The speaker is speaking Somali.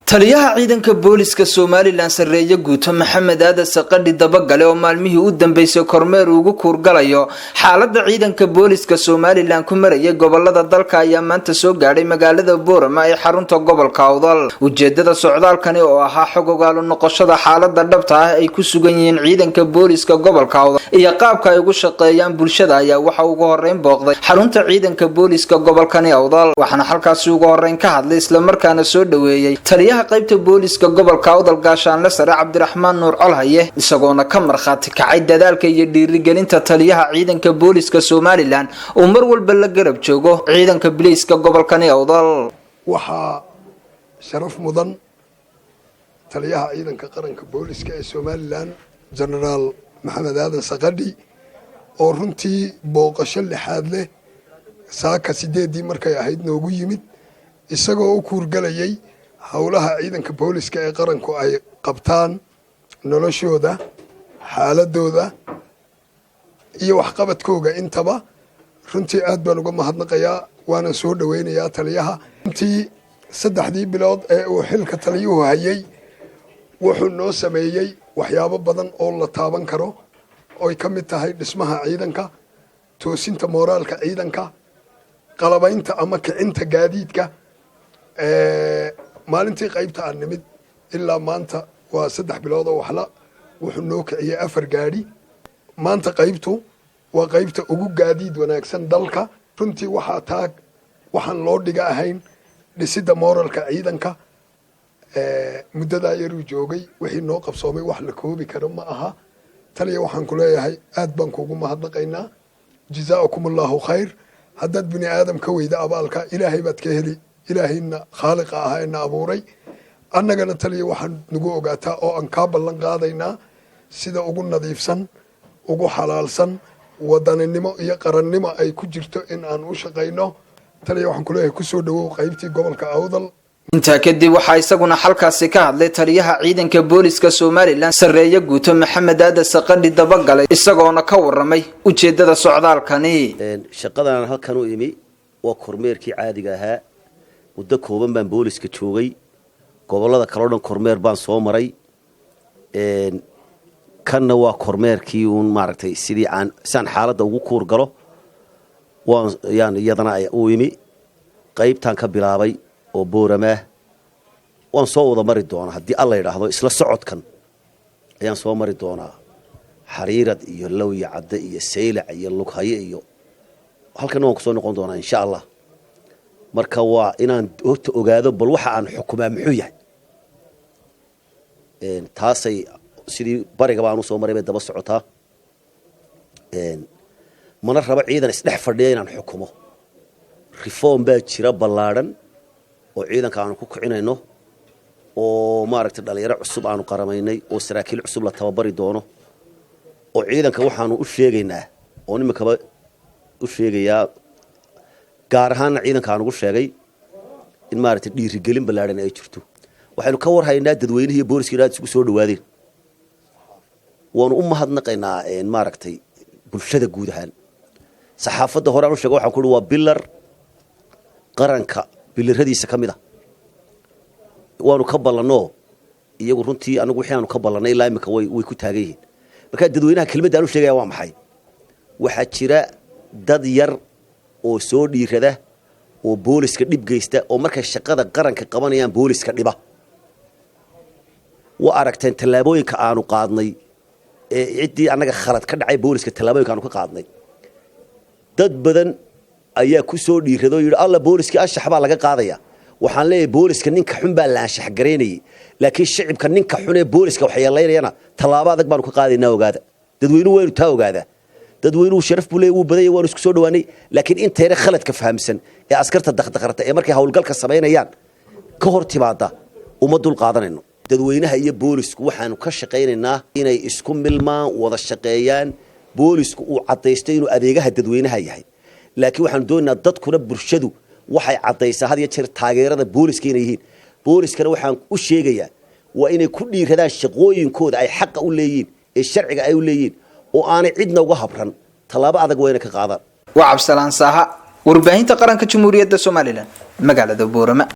Taliyaha ciidanka booliska Somaliland, sarreeye guuto Maxamed Aadan Saqadhi Dabagale, oo maalmihii u dambeysay kormeer ugu kuurgalayo xaalada ciidanka booliska Somaliland ku marayay gobolada dalka, ayaa maanta soo gaadhay magaalada Boorama ee xarunta gobolka Awdal. Ujeedada socdaalkani oo ahaa xog ogaalo noqoshada xaalada dhabta ah ay ku sugan yihiin ciidanka booliska gobolka Awdal iyo qaabka ay ugu shaqeeyaan bulshada, ayaa waxa ugu horeyn booqday xarunta ciidanka booliska gobolkani Awdal. Waxaana halkaasi ugu horeyn ka hadlay, islamarkaana soo dhaweeyey, taliyaha qaybta booliska gobolka Awdal, gaashaanle sare Cabdiraxmaan Nuur Colhaye, isagoona ka markhaati kacay dadaalka iyo dhiirigelinta taliyaha ciidanka booliska Somaliland uu mar walba la garab joogo ciidanka biliiska gobolkani Awdal. Waxaa sharaf mudan taliyaha ciidanka qaranka booliska ee Somaliland, Genaraal Maxamed Aadan Saqadhi, oo runtii booqasho lixaad leh saaka 8dii markay ahayd noogu yimid, isagoo u kuurgalayay howlaha ciidanka booliska ee qaranku ay qabtaan, noloshooda, xaaladooda iyo waxqabadkooga intaba. Runtii aad baan uga mahadnaqayaa, waanan soo dhoweynayaa taliyaha. Runtii 3dii bilood ee uu xilka taliyuhu hayay wuxuu noo sameeyey waxyaabo badan oo la taaban karo, oy ka mid tahay dhismaha ciidanka, toosinta mooraalka ciidanka, qalabaynta ama kicinta gaadiidka. Maalintii qaybta aan nimid ilaa maanta waa 3 bilood oo waxla, wuxuu noo kiciyey afar gaadhi. Maanta qaybtu waa qaybta ugu gaadiid wanaagsan dalka. Runtii waxaa taag waxaan loo dhiga ahayn dhisidda mooralka ciidanka. Muddadaa yaruu joogay wixii noo qabsoomay wax la koobi karo ma aha. Taliya, waxaan ku leeyahay aad baan kuugu mahadnaqaynaa. Jazaakum Allahu khayr. Haddaad bini aadam ka weyda abaalka, Ilaahay baad ka heli, Ilaahayna khaaliqa ahaa ina abuuray. Annagana, taliya, waxaan nagu ogaataa oo aan kaa ballan qaadaynaa sida ugu nadiifsan, ugu xalaalsan, wadaninimo iyo qarannimo ay ku jirto in aan u shaqayno. Taliya, waxaan kuleeyahay kusoo dhawow qaybtii gobolka Awdal. Intaa kadib waxaa isaguna xalkaasi ka hadlay taliyaha ciidanka booliska Somaliland, sarreeye guuto Maxamed Aadan Saqadhi Dabagalay, isagoona ka waramay ujeedada socdaalkani. Shaqadan halkan u imi waa kormeerkii caadiga ahaa. Muddo kooban baan booliska joogay, gobolada kaleo dhan kormeer baan soo maray. Kanna waa kormeerkii uun maaragtay sidii aan siaan xaaladda ugu kuur galo waan yaan iyadana u imi. Qaybtaan ka bilaabay oo Booramaah waan soo wada mari doonaa haddii Alla yidhaahdo. Isla socodkan ayaan soo mari doonaa Xariirad iyo Lowya Cadde iyo Saylac iyo Lughaye iyo halkana waan kusoo noqon doonaa, insha Allah. Marka waa inaan horta ogaado bal waxa aan xukumaa muxuu yahay. Taasay sidii bariga baan usoo maray bay daba socotaa. Mana rabo ciidan isdhex fadhiya inaan xukumo. Reform baa jira ballaadhan oo ciidanka aanu ku kicinayno, oo maaragtay dhalinyaro cusub aanu qaramaynay, oo saraakiil cusub la tababari doono, oo ciidanka waxaanu u sheegaynaa oo iminkaba u sheegayaa, gaar ahaanna ciidanka aan ugu sheegay in maaragtay dhiirigelin ballaadhan ay jirto. Waxaynu ka warhaynaa dadweynihi iyo booliska inaad isugu soo dhawaadeen. Waanu u mahadnaqaynaa maaragtay bulshada guud ahaan. Saxaafadda hore aan u sheega, waxaan ku uhi waa pillar qaranka pillaradiisa ka mid a. Waanu ka ballanoo iyagu runtii anagu wixii aanu ka ballannay ilaa imika way ku taagan yihiin. Markaa dadweynaha kelmadda aan u sheegaya waa maxay? Waxaa jira dad yar oo soo dhiirada oo booliska dhib geysta, oo markay shaqada qaranka qabanayaan booliska dhiba. Waa aragteen tallaabooyinka aanu qaadnay ee ciddii annaga khalad ka dhacay booliska, tallaabooyinka aanu ka qaadnay. Dad badan ayaa ku soo dhiirada oo yidhi, "Alla, booliskii anshax baa laga qaadaya." Waxaan leeyahay, booliska ninka xun baa la anshax garaynayay, laakiin shicibka ninka xun ee booliska waxyeelaynayana tallaabo adag baanu ka qaadaynaa. Ogaada dadweynuhu, waynu taa ogaadaa. Dadweynuhu sharaf buu leeyahy, wuu badanya, waanu isku soo dhawaanay, laakiin intayna khaladka fahamsan ee askarta daqdaqrata ee markay howlgalka samaynayaan ka hor timaada uma dul qaadanayno. Dadweynaha iyo boolisku waxaanu ka shaqaynaynaa inay isku milmaan, wada shaqeeyaan, boolisku uu caddaysto inuu adeegaha dadweynaha yahay. Laakiin waxaanu doonaynaa dadkuna, bulshadu waxay caddaysaa had iyo jeer taageerada booliska inay yihiin. Booliskana waxaan u sheegayaa waa inay ku dhiiradaan shaqooyinkooda ay xaqa u leeyihiin ee sharciga ay u leeyihiin, oo aanay cidna uga habran. Tallaabo adag waa inay ka qaadaan. Waa Cabdisalaan Saaha, warbaahinta qaranka Jamhuuriyadda Somaliland, magaalada Boorama.